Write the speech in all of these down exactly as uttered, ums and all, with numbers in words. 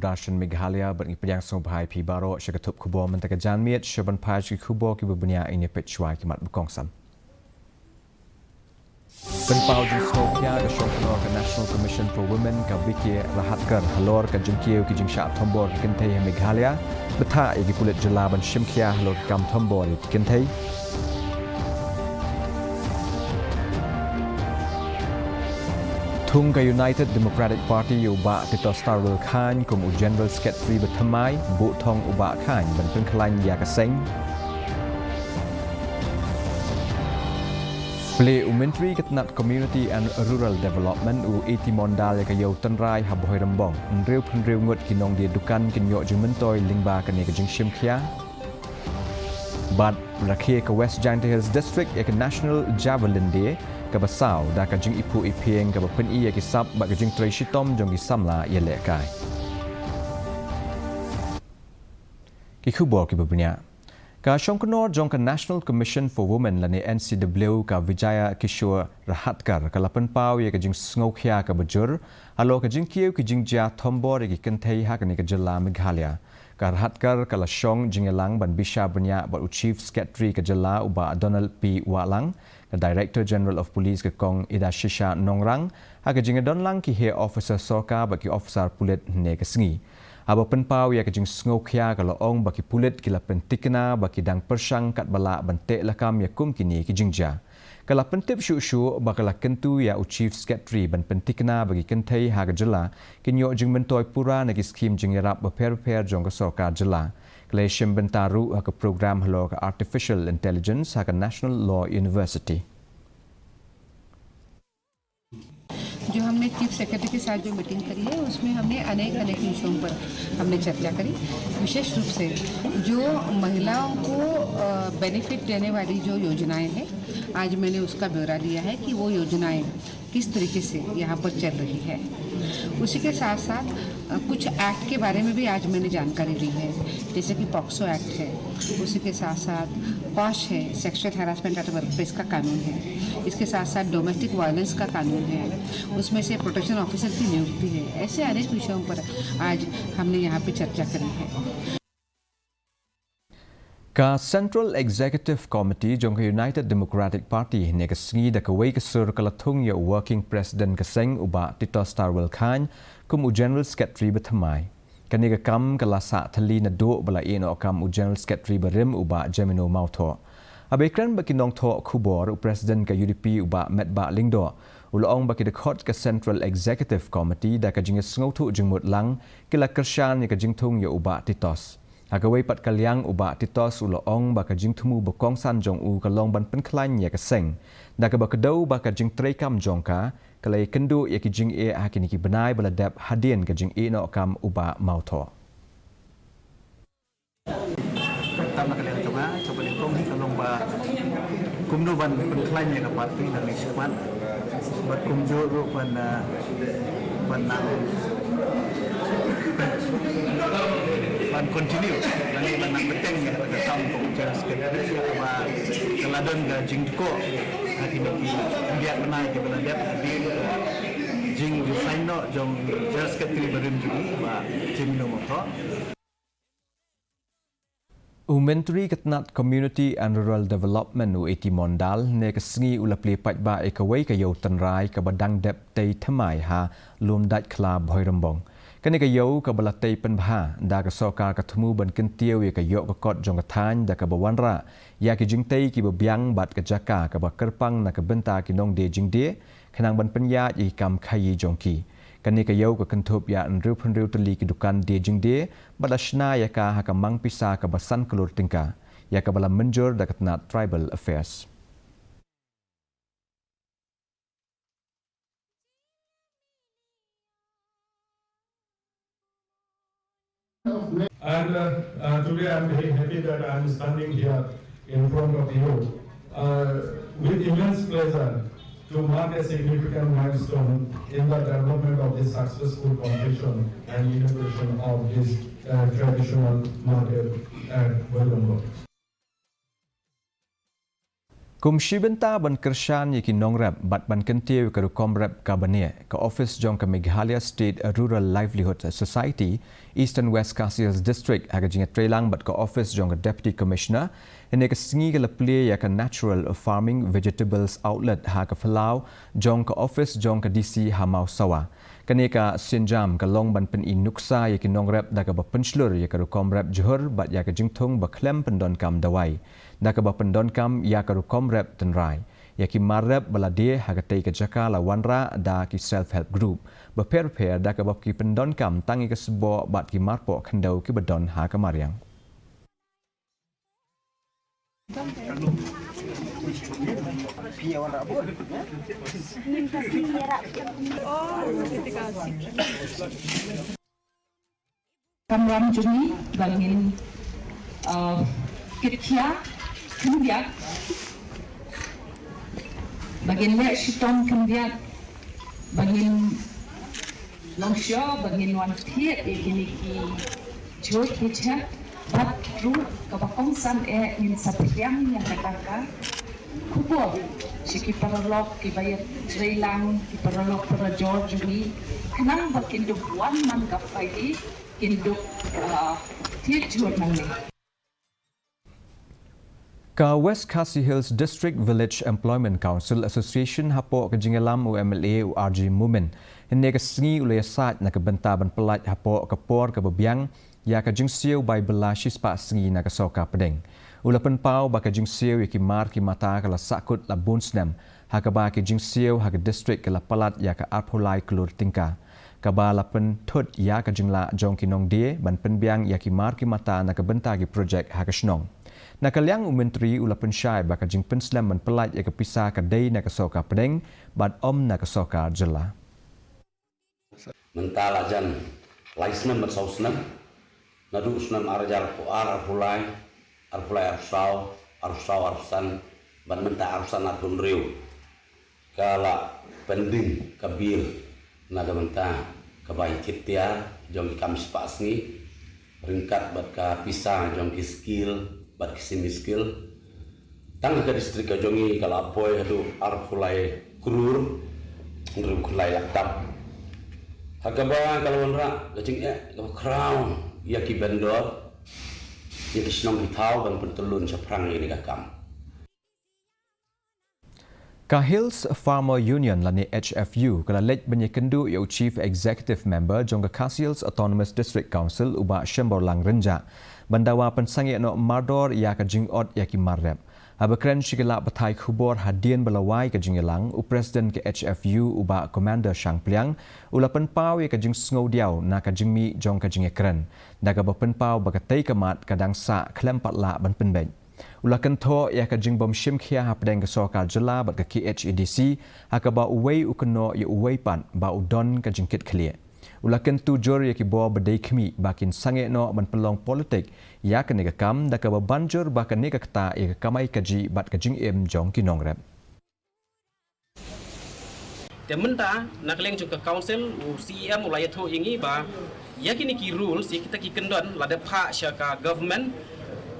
Dashin Meghalaya, bad ngi pdiang sngewbha ïa phi baroh sha ka thup khubor mynta ka janmiet, sha ban phai sha ki khubor kiba bniah, ngin ïa peit shuwa ki mat ba kongsan. Pynpaw jingsngewkhia ka shongknor ka National Commission for Women ka Vicky Rahatkar halor ka jingkiew ki jingshah thombor ki kynthei ha Meghalaya, bthah ïa ki pulit jylla ban shimkhia halor ki kam thombor ïa ki kynthei. Thung ka United Democratic Party ïa u Bah Titosstarwell Chyne kum u General Secretary ba thymmai, buh thong u Bah Chyne ban pynkhlaiñ ïa ka seng. Plie u Myntri ka tnat Community and Rural Development u A T Mondal ïa ka ïew tynrai ha Bhoirymbong. Hynriewphew hynriew ngut ki nongdie dukan kin ïoh jingmyntoi lyngba kane ka jingshimkhia. Bad rakhe ka West Jaintia Hills District ïa ka National Javelin Day kaba saw da ka jingiphuh iphieng kaba pyni ïa ki sap bad ka jingtrei shitom jong ki samla ïalehkai. Ki khubor kiba bniah. Ka shongknor jong ka National Commission for Women lane N C W ka Vijaya Kishore Rahatkar ka la pynpaw ïa ka jingsngewkhia kaba jur halor ka jingkiew ki jingjia thombor ïa ki kynthei ha kane ka jylla Meghalaya. Ka Rahatkar ka la shong jingïalang ban bishar bniah bad u Chief Secretary ka jylla u Bah Donald P Wahlang, ka Director General of Police ka Kong Idashisha Nongrang, ha ka jingïadonlang ki heh officer sorkar bad ki officer pulit hynne ka sngi. Haba pynpaw ïa ka jingsngewkhia ka la ong ba ki pulit ki la pynthikna ba ki dang pyrshang katba lah ban teh lakam ïa kum kine ki jingjia. Ka la pyntip shuh shuh ba ka la kyntu ïa u Chief Secretary ban pynthikna ba ki kynthei ha ka jylla kin ïoh jingmyntoi pura na ki skhim jingïarap bapher bapher jong ka sorkar jylla. Ka la ïashim bynta ruh ha ka program halor ka Artificial Intelligence ha ka National Law University. जो हमने चीफ सेक्रेटरी के साथ जो मीटिंग करी है, उसमें हमने अनेक, अनेक विषयों पर हमने चर्चा करी। विशेष रूप से जो महिलाओं को, अ, बेनिफिट देने वाली जो योजनाएं हैं, आज मैंने उसका ब्यौरा लिया है कि वो योजनाएं किस तरीके से यहाँ पर चल रही है। उसी के साथ साथ, अ, कुछ एक्ट के बारे में भी आज मैंने जानकारी ली है, जैसे कि पॉक्सो एक्ट है, उसी के साथ साथ पॉश है, सेक्सुअल हैरासमेंट एट वर्क प्लेस का कानून है, इसके साथ साथ डोमेस्टिक वायलेंस का कानून है, उसमें से प्रोटेक्शन ऑफिसर की नियुक्ति है। ऐसे अनेक विषयों पर आज हमने यहाँ पे चर्चा करी है। Ka Central Executive Committee jong ka United Democratic Party hynne ka sngi da kawei ka sur ka la thung ïa u Working President ka seng u Bah Titosstarwell Chyne kum u General Secretary ba thymmai. Kane ka kam ka la sah thylli naduh ba la ïeh noh kam u General Secretary barim u Bah Jemino Mawthoh. Haba ïakren bad ki nongthoh khubor, u President ka U D P u Bah Metbah Lyngdoh u la ong ba ki dkhot ka Central Executive Committee da ka jingïasngewthuh jingmut lang ki la kyrshan ïa ka jingthung ïa u Bah Titos. Ha kawei pat ka liang u Bah Titos u la ong ba ka jingthmu ba kongsan jong u ka long ban pynkhlaiñ ïa ka seng, da kaba kdew ba ka jingtreikam jong ka ka la ïakynduh ïa ki jingeh ha kine ki bnai ba la dep hadien ka jingïeh noh kam u Bah Mawthoh. Tam na ka liang jong nga, kaba nyngkong hi ka long ba kumno ban pynkhlaiñ ïa ka party nangne shakhmat. Bad kumjuh ruh ban, ah, ban nang, ban continue lane ban nang bteng ïa kata ka kam kum u General Secretary, ïa kaba ka la don ka jingdkoh ha kine ki khyndiat bnai kiba la dep hadien ka jingresign noh jong u General Secretary barim jong ngi, Bah Jemino Mawthoh. U Myntri ka tnat Community and Rural Development u A T Mondal hynne ka sngi u la plie paidbah ïa kawei ka ïew tynrai kaba dang dep tei thymmai ha Lumdaitkhla, Bhoirymbong. Kane ka ïew kaba la tei pynbha da ka sorkar ka thmu ban kyntiew ïa ka ïoh ka kot jong ka thaiñ da kaba wanrah ïa ki jingtei kiba biang bad ka jaka kaba kyrpang na ka bynta ki nongdie jingdie khnang ban pynïaid ïa ki kam khaïi jong ki. Kane ka ïew ka kynthup ïa hynriewphew hynriew tylli ki dukan die jingdie bad la shna ïa ka ha ka mang pisa kaba san klur tyngka, ïa kaba la mynjur da ka tnat Tribal Affairs. And, uh, uh, today I'm very happy that I'm standing here in front of you, uh, with immense pleasure to mark a significant milestone in the development of this successful completion and inauguration of this, uh, traditional market at Bhoirymbong. Kum shi bynta ban kyrshan ïa ki nongrep bad ban kyntiew ïa ka rukom rep kaba neh, ka ophis jong ka Meghalaya State Rural Livelihood Society, Eastern West Khasi Hills District, ha ka jingïatreilang bad ka ophis jong ka Deputy Commissioner, hynne ka sngi ka la plie ïa ka Natural Farming Vegetables Outlet ha ka phyllaw jong ka ophis jong ka D C ha Mawsawa. Kane ka sienjam ka long ban pyni nuksa ïa ki nongrep da kaba pynshlur ïa ka rukom rep jhur bad ïa ka jingthung ba khlem pyndonkam dawai, da kaba pyndonkam ïa ka rukom rep tynrai. Ïa ki mar rep ba la die ha katei ka jaka la wanrah da ki self help group bapher bapher, da kaba ki pyndonkam tang ïa ka sboh bad ki marpoh khyndew kiba don ha ka mariang. Kamram jong ngi ba ngin, uh, kit khia khyndiat, ba ngin leh shitom khyndiat, ba ngin long shuh, ba ngin wan thied ïa kine ki jhur ki jhep, bad ruh kaba kongsan eh ngin sa pdiang ïa kata ka khubor sha ki paralok kiba ïatreilang, ki paralok parajor jong ngi, khnang ba kin dup wan man ka Friday, kin dup, ah, thied jhur nangne. Ka West Khasi Hills District Village Employment Council Association hapoh ka jingïalam u M L A u R G Momin, hynne ka sngi u la ïasaid na ka bynta ban pyllait hapoh ka por kaba biang ïa ka jingsiew bai bylla shispah sngi na ka sorkar pdeng. U la pynpaw ba ka jingsiew ïa ki mar ki mata ka la sahkut la bun snem, ha kaba ki jingsiew ha ka district ka la palat ïa ka arphew lai klur tyngka, kaba la pynthut ïa ka jinglah jong ki nongdie ban pynbiang ïa ki mar ki mata na ka bynta ki projek ha ka shnong. Na ka liang u Myntri u la pynshai ba ka jingpynslem ban pyllait ïa ka pisa ka dei na ka sorkar pdeng bad ym na ka sorkar jylla. Mynta la jan lai snem bad saw snem, naduh u snem ar hajar arphew ar, arphew lai, arphew lai arphew saw, arphew saw arphew san, bad mynta arphew san arphew hynriew, ka la pending ka bill na ka bynta ka bai thied tiar jong ki kam shispah sngi, ryngkat bad ka pisa jong ki skill bad ki semi skill. Tang ka district ka jong ngi ka la poi haduh arphew lai klur hynriew phew lai lak tam. Ha kaba ka la wanrah ka jingeh kaba khraw ïa ki vendor, ïa ki shnong ki thaw ban pyntyllun shaphrang ïa kane ka kam. Ka Hills Farmer Union lane H F U ka la leit ban ïakynduh ïa u Chief Executive Member jong ka Khasi Hills Autonomous District Council u Bah Shemborlang Rynjah ban dawa pynsangeh noh mardor ïa ka jingot ïa ki mar rep. Haba kren sha ki lad pathai khubor hadien ba la wai ka jingïalang, u President ka H F U u Bah Commander Shangpliang u la pynpaw ïa ka jingsngewdiaw na ka jingmih jong ka jingïakren, da kaba pynpaw ba katei ka mat ka dang sah khlem pat lah ban pynbeit. U la kynthoh ïa ka jingbym shim khia hapdeng ka sorkar jylla bad ka K H A D C, ha kaba uwei u kynnoh ïa uwei pat ba u don ka jingkitkhlieh. U la kyntu jur ïa ki bor ba dei khmih ba kin sangeh noh ban pynlong politik ïa kane ka kam, da kaba ban jur ba kane ka ktah ïa ka kamai kajih bad ka jingim jong ki nongrep. Te mynta na ka liang jong ka council, u C E M u la ïathuh ïa ngi ba ïa kine ki rules, ïa kita ki kyndon la dep phah sha ka government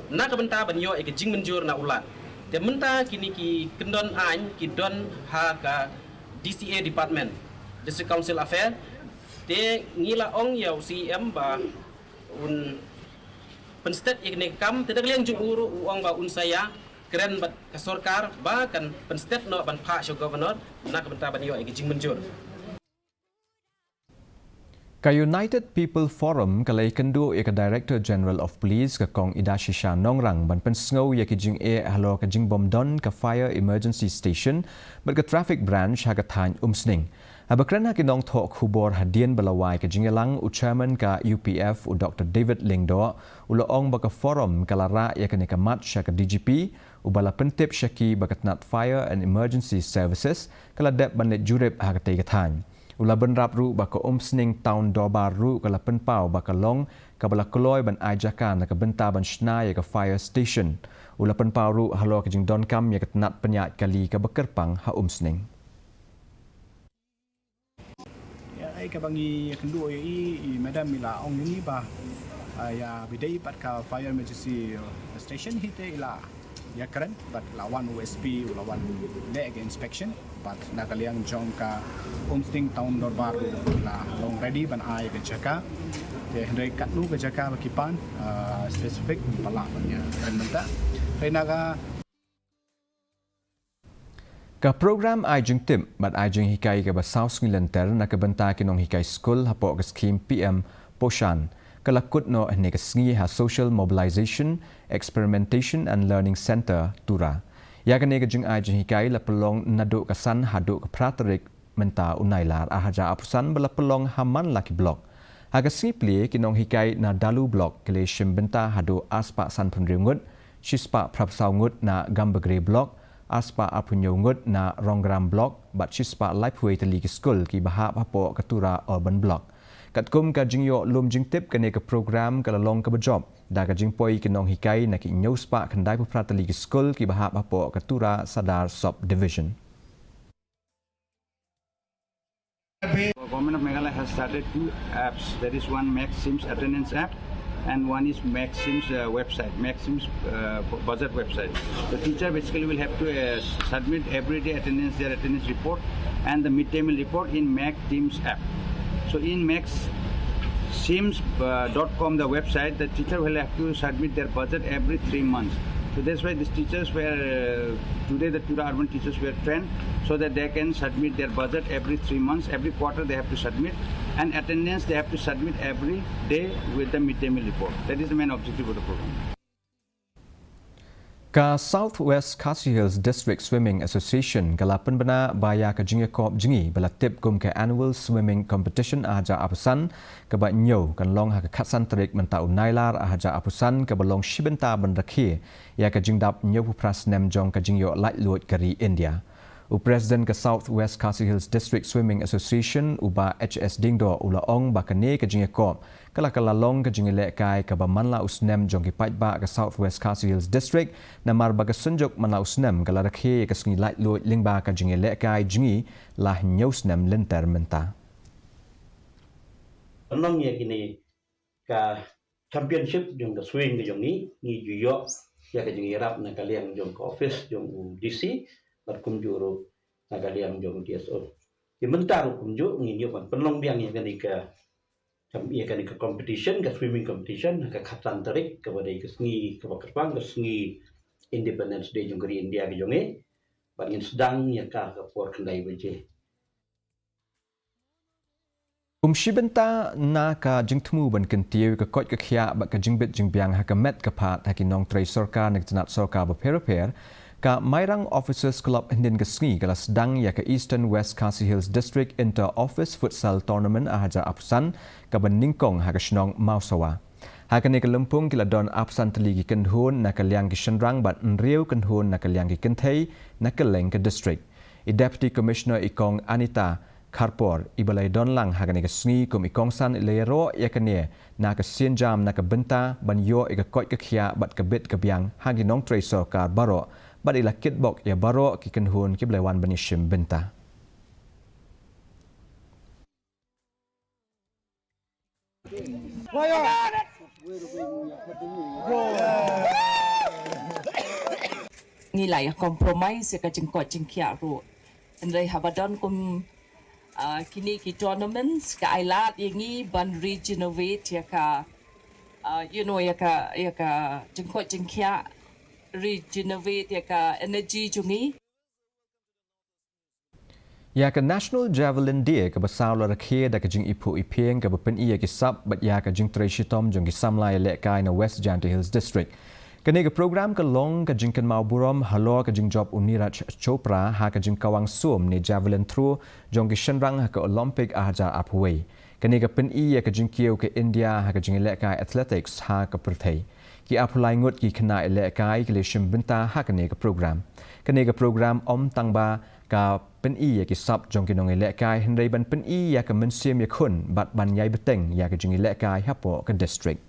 na ka bynta ban ïoh ïa ka jingmynjur na u Lat. Te mynta kine ki kyndon aiñ ki don ha ka D C A department, District Council Affair. Te ngi la ong ïa u C E M ba un pynstet ïa kane ka kam, te da ka liang jong u ruh u ong ba un sa ïakren bad ka sorkar ba kan pynstet noh ban phah sha u governor na ka bynta ban ïoh ïa ka jingmynjur. Ka United People Forum ka la ïakynduh ïa ka Director General of Police ka Kong Idashisha Nongrang ban pynsngew ïa ki jingeh halor ka jingbym don ka Fire Emergency Station bad ka Traffic Branch ha ka thaiñ Umsning. Haba kren ha ki nongthoh khubor hadien ba la wai ka jingïalang, u Chairman ka U P F u Doctor David Lyngdoh u la ong ba ka Forum ka la rah ïa kane ka mat sha ka D G P, uba la pyntip sha ki ba ka tnat Fire and Emergency Services ka la dep ban leit jurip ha katei ka thaiñ. U la bynrap ruh ba ka Umsning Town Dorbar ruh ka la pynpaw ba ka long kaba la kloi ban ai jaka na ka bynta ban shna ïa ka Fire Station. U la pynpaw ruh halor ka jingdonkam ïa ka tnat pynïaid kali kaba kyrpang ha Umsning. Ïa, eh, kaba ngi ïakynduh ïa i, i madam i la ong ïa ngi ba, ah, ïa, ba dei pat ka Fire Emergency, uh, Station hi te i la Ïakren bad la wan u S P u la wan leh ka inspection bad na ka liang jong ka Umsning Town Dorbar la long ready ban ai ka jaka. Te hynrei katno ka jaka ba ki pan, ah, specific ba lah ban ïakren mynta. Hynrei na ka Ka program ai jingtip bad ai jinghikai kaba saw sngi lynter na ka bynta ki nonghikai skul hapoh ka skhim P M Poshan ka la kut noh hynne ka sngi ha Social Mobilization, Experimentation and Learning Centre, Tura. Ïa kane ka jingai jinghikai la pynlong naduh ka san haduh ka phra tarik mynta u Nailar ar hajar arphew san ba la pynlong ha man la ki block. Ha ka sngi plie ki nonghikai na Dalu block ki la shim bynta haduh arspah sanphew hynriew ngut, shispah phraphew saw ngut na Gambegre block, arspah arphew hynñiew ngut na Rongram block bad shispah laiphew wei tylli ki skul kiba hap hapoh ka Tura Urban Block. Katkum ka jingïoh lum jingtip, kane ka program ka la long kaba jop da ka jingpoi ki nonghikai na ki hynñiewspah khyndaiphew phra tylli ki skul kiba hap hapoh ka Tura Sadar Sub Division. Government of Meghalaya has started two apps, that is one Max Sims attendance app and one is Max Sims, uh, website, Max Sims, uh, budget website. The teacher basically will have to, uh, submit everyday attendance, their attendance report and the midday meal report in Max Sims app. So in Max Sims, uh, dot com, the website, the teacher will have to submit their budget every three months. So that's why these teachers were, uh, today the Tura urban teachers were trained so that they can submit their budget every three months. Every quarter they have to submit, and attendance they have to submit every day with the midday meal report. That is the main objective of the program. Ka South West Khasi Hills District Swimming Association ka la pynbna ba ïa ka jingïakop jngi ba la tip kum ka Annual Swimming Competition ar hajar arphew san kaba hynñiew kan long ha ka khatsan tarik mynta u Nailar ar hajar arphew san, kaba long shi bynta ban rakhe ïa ka jingdap hynñiewphew phra snem jong ka jingïoh laitluid ka ri India. U President ka South West Khasi Hills District Swimming Association, u Bah H S Diengdoh, u la ong ba kane ka jingïakop ka la, ka la long ka jingïalehkai kaba man la u snem jong ki paidbah ka South West Khasi Hills District, namar ba ka Synjuk man la u snem ka la rakhe ïa ka sngi laitluid lyngba ka jingïalehkai jngi la hynñiew snem lynter mynta. Pynlong ïa kine ka championship jong ka swimming ka jong ngi, ngi ju ïoh ïa ka jingïarap na ka liang jong ka office jong u D C bad kumjuh ruh na ka liang jong u D S O. Te mynta ruh kumjuh ngin ïoh ban pynlong biang ïa kane ka, kam, ïa kane ka competition, ka swimming competition, ha ka khatsan tarik kaba dei ka sngi kaba kyrpang, ka sngi Independence Day jong ka ri India ka jong ngi. Bad ngin sdang ïa ka ha ka por khyndai baje. Kum shi bynta na ka jingthmu ban kyntiew ïa ka koit ka khiah bad ka jingbit jingbiang ha ka met ka phad ha ki nongtrei sorkar na ki tnat sorkar bapher bapher, ka Mairang Officers Club hynnin ka sngi ka la sdang ïa ka Eastern West Khasi Hills District Inter Office Futsal Tournament ar hajar arphew san kaba nyngkong ha ka shnong Mawsawa. Ha kane ka lympung ki la don arphew san tylli ki kynhun na ka liang ki shynrang bad hynriew kynhun na ka liang ki kynthei na kylleng ka district. I Deputy Commissioner i Kong Anita Kharpor, iba la ïadon lang ha kane ka sngi kum i kongsan, i la ïaroh ïa kane na ka sienjam na ka bynta ban ïoh ïa ka koit ka khiah bad ka bit ka biang ha ki nongtrei sorkar baroh, bad i la kitbok ïa baroh ki kynhun kiba la wan ban ïashim bynta. Ngi la ïa compromise ïa ka jingkoit jingkhiah ruh. Hynrei haba don kum, ah, kine ki tournaments ka ai lad ïa ngi ban regenerate ïa ka, ah, you know, ïa ka, ïa ka jingkoit jingkhiah, regenerate ïa ka energy jong ngi. Ïa ka National Javelin Day kaba saw la rakhe da ka jingiphuh iphieng kaba pyni ïa ki sap bad ïa ka jingtrei shitom jong ki samla ïalehkai na West Jaintia Hills District. Kane ka program ka long ka jingkynmaw burom halor ka jingjop u Neeraj Chopra ha ka jingkawang sum ne javelin throw jong ki shynrang ha ka Olympic ar hajar arphew wei. Kane ka pyni ïa ka jingkiew ka India ha ka jingïalehkai athletics ha ka pyrthei. Ki arphew lai ngut ki khynnah ïalehkai ki la shim bynta ha kane ka program. Kane ka program ym tang ba ka pyni ïa ki sap jong ki nongïalehkai hynrei ban pyni ïa ka mynsiem ïakhun bad ban ïai bteng ïa ka jingïalehkai hapoh ka district.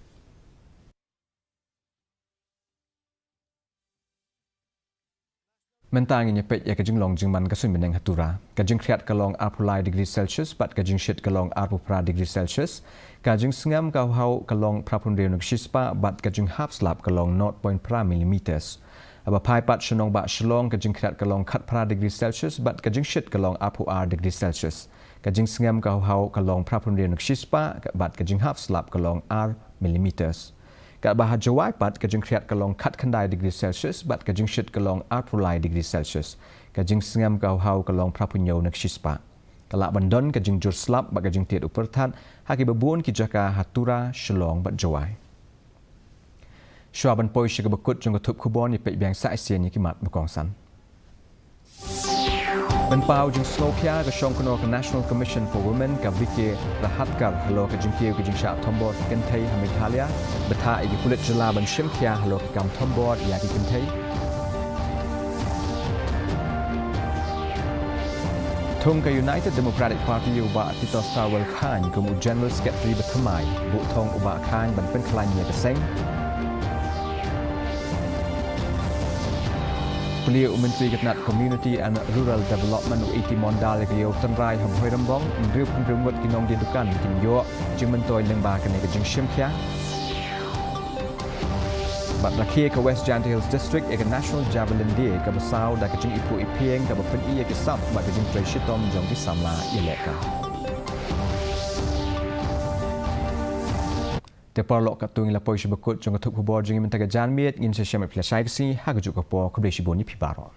Mynta ngin ïa peit ïa ka jinglong jingman ka suiñ bneng ha Tura. Ka jingkhriat ka long arphew lai degree Celsius bad ka jingshit ka long arphew phra degree Celsius. Ka jingsngem ka hau ka long phra phew hynriew na ka shispah bad ka jinghap slap ka long nought point phra millimeters. Haba phai pat sha nongbah Shillong, ka jingkhriat ka long khatphra degree Celsius bad ka jingshit ka long arphew ar degree Celsius. Ka jingsngem ka hawhaw ka long phraphew hynriew na ka shispah bad ka jinghap slap ka long ar millimeters. Katba ha Jowai pat ka jingkhriat ka long khatkhyndai degree Celsius bad ka jingshit ka long arphew lai degree Celsius. Ka jingsngem ka hawhaw ka long phraphew hynñiew na ka shispah. Ka lah ban don ka jingjur slap bad ka jingtied u pyrthat ha kiba bun ki jaka ha Tura, Shillong bad Jowai. Shuwa ban poi sha kaba kut jong ka thup khubor, ngin peit biang sa shisien ïa ki mat ba kongsan. Ban paw jingsngewkhia, ka shongknor ka National Commission for Women, ka Vicky Rahatkar, halor ka jingkiew ka jingshah thombor ki kynthei ha Meghalaya, bthah ïa ki pulit jylla ban shimkhia halor ki kam thombor ïa ki kynthei. Thung ka United Democratic Party, u Bah Tito Starwell Chyne kum u General Secretary ba thymmai, buh thong u Bah Chyne ban pynkhlaiñ ïa ka seng. Plie u Myntri ka tnat Community and Rural Development, u A T Mondal, ïa ka ïew tynrai ha Bhoirymbong, hynriewphew hynriew ngut ki nongdie dukan kin ïoh jingmyntoi lyngba kane ka jingshimkhia. Bad la khie ka West Jaintia Hills District ïa ka National Javelin Day, kaba saw da ka jingiphuh iphieng kaba pyni ïa ki sap bad ka jingtrei shitom jong ki samla ïalehkai. Te paralok, katto ngi la poi sha ba kut jong ka thup khubor jong ngi mynta ka janmiet, ngin sa ïashem ïa phi lashai ka sngi ha kajuh ka por. Khublei shibun ïa phi baroh.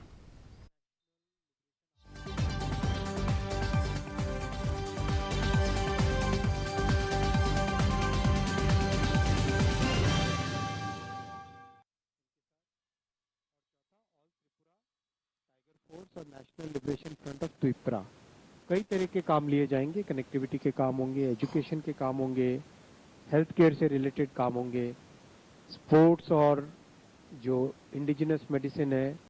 फोर्स और नेशनल लिबरेशन फ्रंट ऑफ त्विप्रा कई तरह के काम लिए जाएंगे। कनेक्टिविटी के काम होंगे, एजुकेशन के काम होंगे, हेल्थ केयर से रिलेटेड काम होंगे, स्पोर्ट्स और जो इंडिजिनस मेडिसिन है,